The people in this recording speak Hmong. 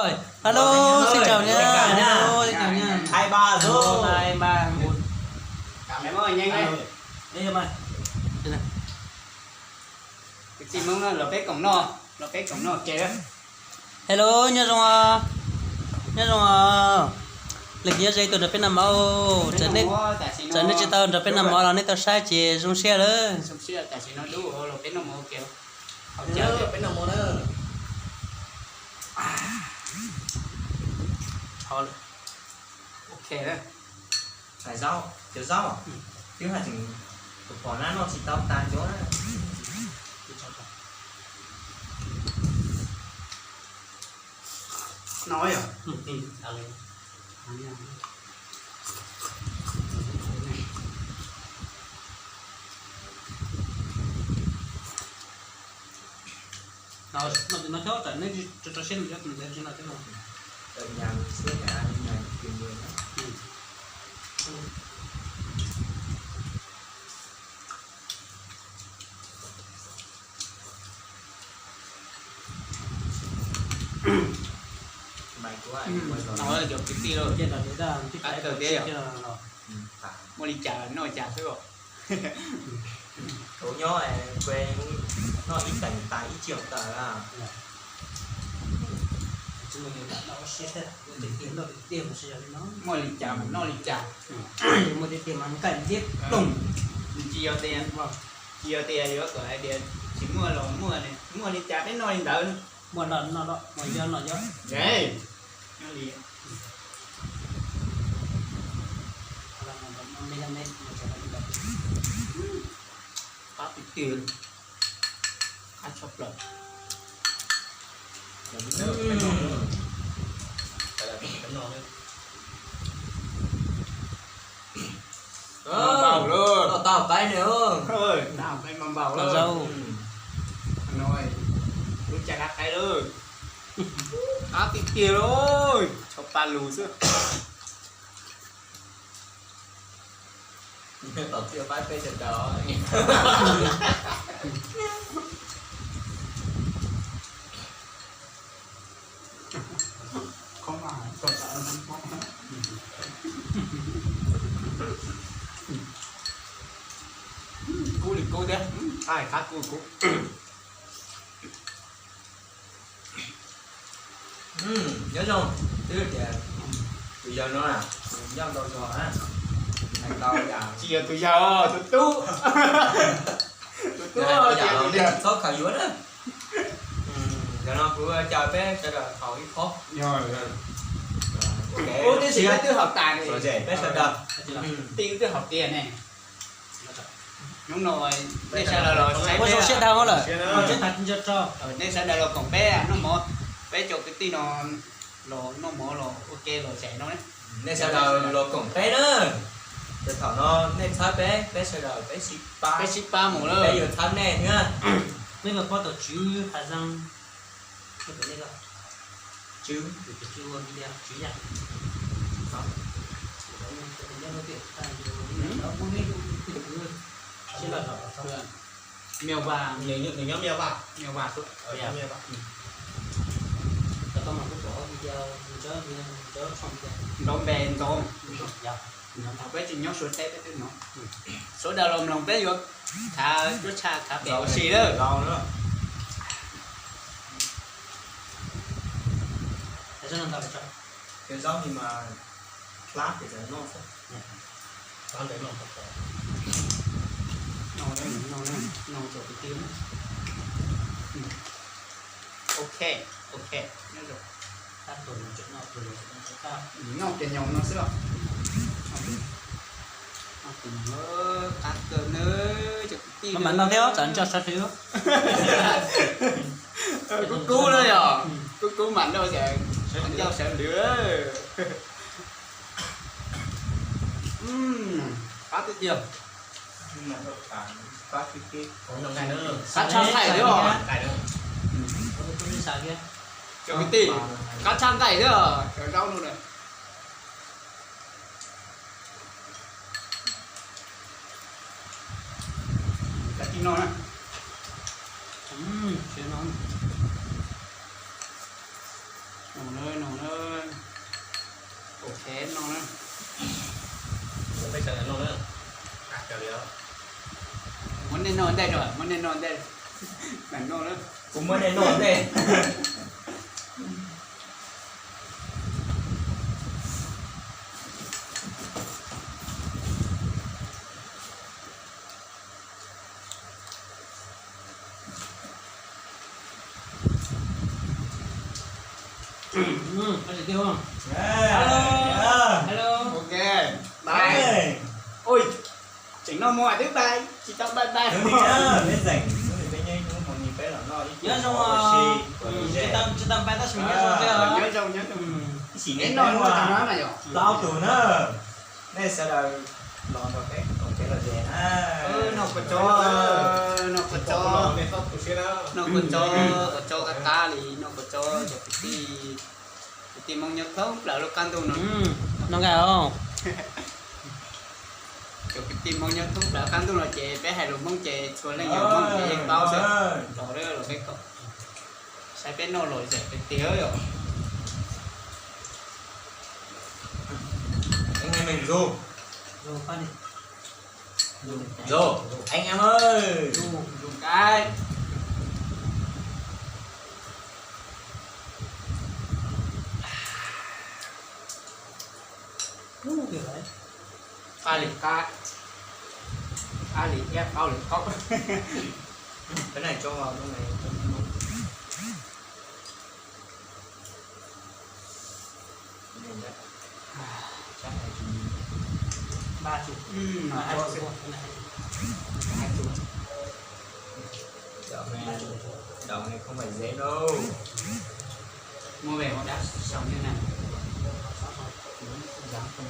Hello, xin chào nha. Hello, xin chào nha. Hai ba số. Hai ba. Cảm ơn anh em. Tiv txij Hmoob no los peb koom noj, los peb koom noj ke. Hello, nyob zoo os. Nyob zoo os. Leej nyob ze tuaj nrog peb noj mov. Txawm nej tsis tau nrog peb noj mov los nej tau saib ces zoo siab lawm. Zoo siab tam sim no dub los peb noj mov ke. Peb noj mov na. Ok. Hais zaub, cov zaub twb hais tseem tus pom na noj tsis tau tas cov. No yom. No, no, no, cov tam nej tso siab no, cov ntawd tsis no cov no. No cov kwv tij los, qab kawg thiab yom. Muaj li cas noj li cas xwb os. Thaum nyob noj ib teem tas ib txhiab tawm. Muaj li cas mas noj li cas. Muaj tiag tiag mas nqaij ntiab ploog. Tsis yog tias, tsis yog tias yuav kom hais tias tsis muaj los muaj, muaj li cas peb noj li ntawd. Muaj noj noj, muaj yob noj yob. Nyob li. Qab tiag tiag, qab tshaj plaws. Npau lawm. Noj tau qaib ne. Npau lawm. Lub caj dab qaib lawm. Qab tiag tiag lawm, tshuav pa lus xwb. Tom txia pab peb sawv daws. Kub li kub thiab, qab kub kub. Nyob zoo, twb tias tus yawg no na, nyob ntau zog na, hais tau yam tsis yog tus yawg, tus tub. Tus tub yam los nej tsis txhob khaws yuav na. Ntawm no kuv caw peb sawv daws haus ib khob. Ub, tib si peb twb haus tas ne. Peb sawv daws, tij twb haus tiag ne. Hnub no nej sawv daws los, ua zoo siab tag lawm. Nej sawv daws los koom peb noj mov, peb cov kwv tij no los noj mov los ua ke los zais no. Nej sawv daws los koom peb na. Ces thaum no nej txhawb peb, peb sawv daws peb sib pab, peb sib pab mus lawm, peb yuav txhawb nej thiab. Nej puas paub tau Tswv Hà Giang? Tswv, Tswv ua video, Tswv Yaj. Mèo Vàng, nws nyob Mèo Vàng, Mèo Vàng xwb. Tau koj mas kuv pom video, nrov npe ntxov. Thaum peb tsis nyob Suav teb peb twb hnov. Sawv daws los mloog peb yuav khav cuab tshaj khav pem ua si lawm. Cov zaub ni mas hlab ces txawm noj xwb. Ok, ok. Noj ces nyoos no xwb. Qab kawg na, cov kwv tij. Mas noj thiab tsam nco sawv hli. Kub kub na yom, kub kub mas noj ces nco sawv hli. Qab tiag tiag. Qab tshaj nqaij thiab. Cov kwv tij, qab tshaj nqaij thiab cov zaub no na. Cov tij no na. No na, ok no na. Muab nej noj ntej, muab nej noj ntej, mam noj na. Kuv muab nej noj ntej. Hello. Hello. Ok. Bye. Ui, tseem noj mov twb bye, tsis tau bye bye. Neb zeem, peb nyob ib hnub hmo ni peb los noj ib, nyob zoo, tsis tau bye tab sis nyob zoo, nyob zoo, nyob zoo. Ib sim neb noj no na yom, plaub tug na. Nej sawv daws los nrog peb koom kev lom zem na. Noj kua txob, noj kua txob, noj kua txob, kua txob qab qab li, noj kua txob cov kwv tij, kwv tij Hmoob nyob thoob plaws lub qab ntuj no. Noj nqaij os. Cov kwv tij Hmoob nyob thoob plaws qab ntuj no ces peb hais lus Hmoob ces txhua leej yog Hmoob ces yeej paub xwb. Los peb koom, saib peb noj lom zem tiag tiag yom. Anh em mình rủ. Rủ, anh em ơi. Rủ, rủ cái. Qab li qab, qab li iab, qaub li qaub. Cái này cho vào trong này, cho nó nóng. Ba chục. Ba chục. Đậu này, đậu này không phải dễ đâu. Mua về họ đã sòng như này. Dám không?